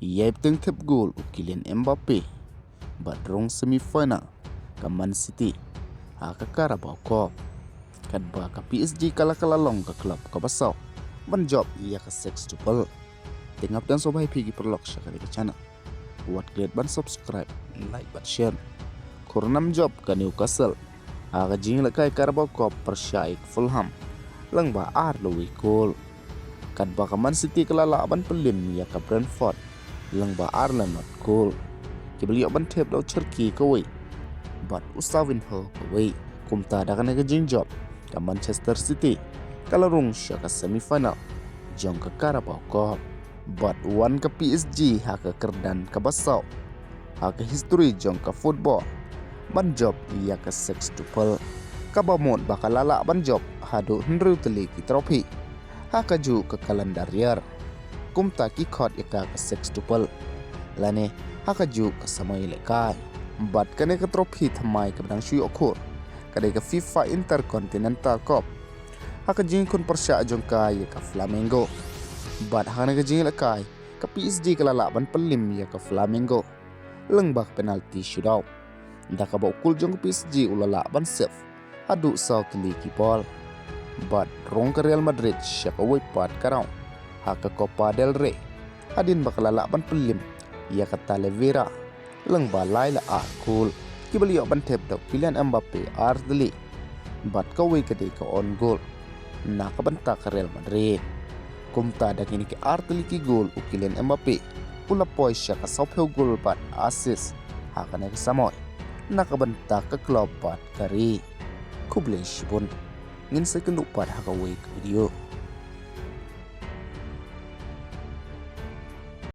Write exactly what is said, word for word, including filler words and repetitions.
Ïai bteng thep gol u Kylian Mbappe bad rung semi final ka Man City ha ka Carabao Cup. Katba ka P S G ka la ka la long ka club kaba saw ban jop ïa ka sextuple. Te nga pdiang sngewbha ïa phi ki paralok sha kane ka channel. Wat klet ban subscribe, like bad share. Khur nam jop ka Newcastle ha ka jingïalehkai Carabao Cup pyrshah ïa ka Fulham lyngba ar la wei kol. Katba ka Man City ka la lah ban pynliem ïa ka Brentford lyngba ar la nod kol. Kiba la ïoh ban thep da u Cherki kawei bad u Savinho kawei. Kumta da kane ka jingjop ka Manchester City ka la rung sha ka semi final jong ka Carabao Cup. Bad wan ka P S G ha ka kyrdan kaba saw ha ka history jong ka football ban jop ïa ka sextuple, kaba mut ba ka la lah ban jop haduh hynriew tylli ki trophy ha kajuh ka calendar year. Kumta ki khot ïa ka ka sextuple lane ha kajuh ka samoi ïalehkai. Bad kane ka trophy thymmai kaba dang shu ïoh khur ka dei ka FIFA Intercontinental Cup ha ka jingïakhun pyrshah jong ka ïa ka Flamengo. Bad ha kane ka jingïalehkai ka P S G ka la lah ban pynliem ïa ka Flamengo lyngba ka penalty shootout, da kaba u kul jong ka P S G u la lah ban save haduh saw tylli ki bol. Bad rung ka Real Madrid sha kawei pat ka round ha ka Copa del Rey, hadien ba ka la lah ban pynliem ïa ka Talavera lyngba lai la ar kol, kiba la ïoh ban thep da u Kylian Mbappe ar tylli bad kawei ka dei ka own goal na ka bynta ka Real Madrid. Kumta da kine ki ar tylli ki gol u Kylian Mbappe u la poi sha ka sawphew gol bad assist ha kane ka samoi na ka bynta ka club bad ka ri. Khublei shibun. Ngin sa ïakynduh pat ha kawei ka video.